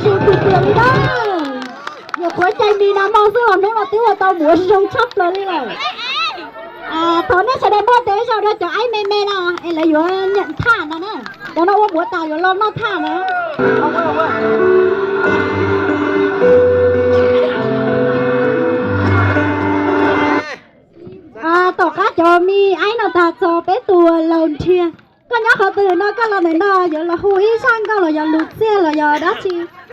Zoo tiag tiag li na. Nyuam qhuav cais mis nas moo xwb los hnub no twb ua tau mus ua zoo tshaj plaws li lawm. Thov nej sawv daws muab tes zog rau cov aib me me no es lawv yuav nyeem thaj no na. Cov no ua mus ua tas yuav los noj thaj na. Tom qab cov me aib no tag txog peb tus laus nrhiav. Koj nyob qhov twg no, koj los ntawm no yuav los hu ib zaj nkauj los yog lus txiaj los yog dab tsi?